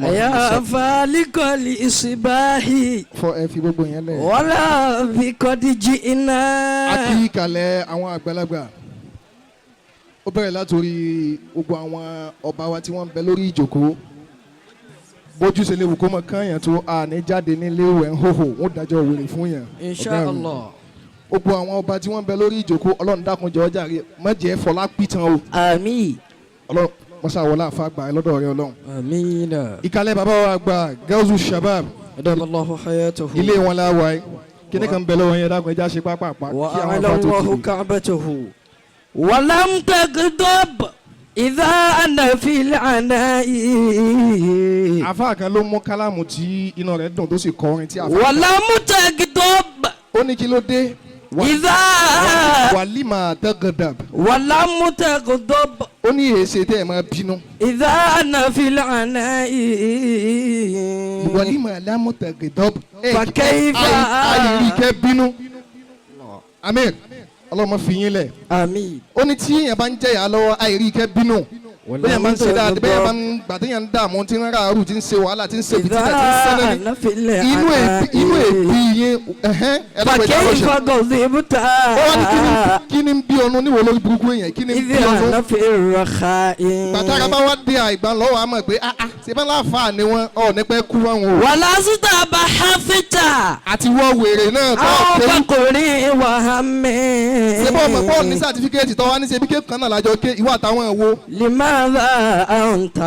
يا فالق الإصباح Fọ ẹ fi gbogbo yẹn lẹ̀. ولا بقد جئنا. A kí kalẹ̀ àwọn àgbàlagbà. Ó bẹ̀rẹ̀ látòrí gbogbo àwọn ọba wa tí wọ́n ń bẹ lórí ìjókòó. Bójú ṣe lè wù kó mọ kányàn tó a ní jáde nílé ìwẹ̀ ń hòhò, wọ́n dájọ́ wèrè fún yàn. إن شاء Ọ̀gá mi. الله. Gbogbo àwọn ọba tí wọ́n ń bẹ lórí ìjókòó, Ọlọ́run dákun jọ̀ọ́ jàre, má jẹ́ fọlá pìtàn o. آمين. Ọlọ́run mọ́sá wọlé àfa gbà lọ́dọ̀ rẹ, Ọlọ́run. آمين. Ìkàlẹ̀ bàbá wa gba Gawsu Shabab. أدام الله حياته. Ilé wọn la wà yìí. Kíní kan bẹ lọ́wọ́ yẹn, dákun, ẹja ṣe pápápá kí àwọn وأعلى afa tó الله dìde. كعبته ولم تغضب إذا أنا في العناء. Afa kan ló mú kálámù tí iná rẹ̀ dùn tó sì kọrin tí afa. ولم تغضب Ó ní kí ló dé? إذا ولم تغضب. ولم تغضب. Ó ní èsè tẹ́ ẹ̀ máa bínú. إذا أنا في العناء. ولم لم تغضب. فكيف Àìrí kẹ́ bínú. Amir, ọlọ́mọ fi yín lẹ̀. آمين. Ó ní tí èèyàn bá ń jẹ̀yà lọ́wọ́, àìrí kẹ́ bínú. Bẹ́ẹ̀ máa ń ṣe dáadáa, bẹ́ẹ̀ máa ń gbà téèyàn ń dààmú, tí ń ráàrú, tí ń ṣe wàhálà, tí ń ṣe fìtínà, tí ń sẹ́lẹ̀ ní إذا أنا في inú èbí, inú èbí yín ẹ̀hẹ́n ẹ̀dọ́gbẹ̀dá فكيف lọ́sẹ̀. غضبت Ó wá ní kí ni ń bí ọnu níwò lórí burúkú èèyàn, kí ni ń bí إذا ọnu. أنا في الرخاء. Bàtàrà bá wá dé àìgbà lọ́wọ́, àmọ̀ pé ah ah, ṣe bá láǹfà ni wọ́n ọ̀ nípa kú wọn o. ولست بحثت Àti wọ́ wèrè náà tó أو kéwú. فقر وهم. Ṣé bọ́ ọmọ bọ́ọ̀ ní certificate tó wá ní ṣe bí kéèkì kan náà lájọ ké ìwọ àtàwọn ẹ̀wọ̀. لماذا أنت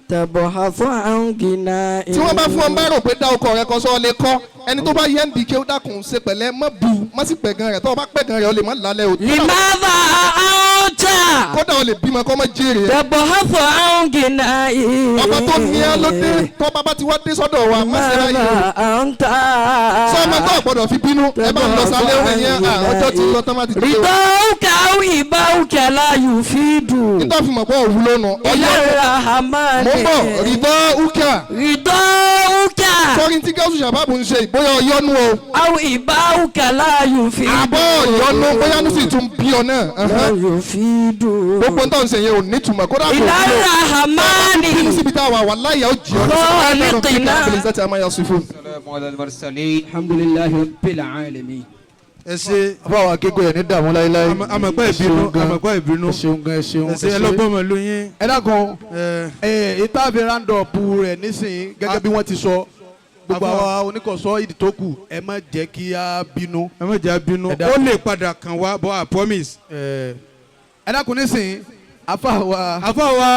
تبحث عن غناء؟ Tí wọ́n bá fún ọ bá rò pé dá ọkọ rẹ kọ sọ lè kọ́ ẹni tó bá yẹ́ ń di kí ó dákun ṣe pẹ̀lẹ́, má bu, má sì pẹ̀gàn rẹ̀. Tó o bá pẹ̀gàn rẹ̀, o lè má lálẹ́ o. لماذا أنت Kódà o lè bímọ kọ́ mọ́ jèrè ẹ̀. تبحث عن غناء؟ Ọba tó ní ẹ ló dé tó bá ti wá dé sọ́dọ̀ wa, má ṣe láyé o. لماذا أنت Sọ ọmọ tó gbọ́dọ̀ fi bínú, ẹ bá ń lọ sálẹ̀ ó yẹn ọjọ́ tí lọ tán bá ti dé o. رضاك أو إباؤك لا يفيد. Nítorí fi mọ̀ pé òwú lónà إلى ọyọ́ الرحمن. mò ń bọ̀ رضاؤك. رضاؤك Sọ́rin tí Gáúsù Sàbáàbù ń ṣe ìbóyá ọyọ́nú o. أو إباؤك لا يفيد. Àbọ̀ ọ̀yọ́nú bóyá ní sì tún bí ọ náà. لا يفيد. Gbogbo tó ń ṣe yẹn ò ní túmọ̀ kódà kò إلى wúlò. الرحمن. Bínú síbi tá a wà, wà láyà ó jì ọ́ ní. خالقنا. السلام على المرسلين. الحمد لله رب العالمين. Ẹ ṣe. Àbáwá kéko yẹn ní dààmú láéláé. Àmọ̀pẹ́ ìbínú, àmọ̀pẹ́ ìbínú. Ẹ ṣeun gan, ẹ ṣeun. Ẹ ṣe, ẹlọgbọ́n mọ̀ lóyún. Ẹ dákun. Ẹ Ẹ ìtàbí round-up rẹ̀ nísìnyí, gẹ́gẹ́ bí wọ́n ti sọ, gbogbo àwa oníkọ̀sọ́ ìdí tó kù, ẹ má jẹ́ kí á bínú. Ẹ má jẹ́ bínú. Ẹ dákun. Ó lè padà kàn wá, but I promise. Ẹ dákun, nísìnyí afa wa. Àfọwà.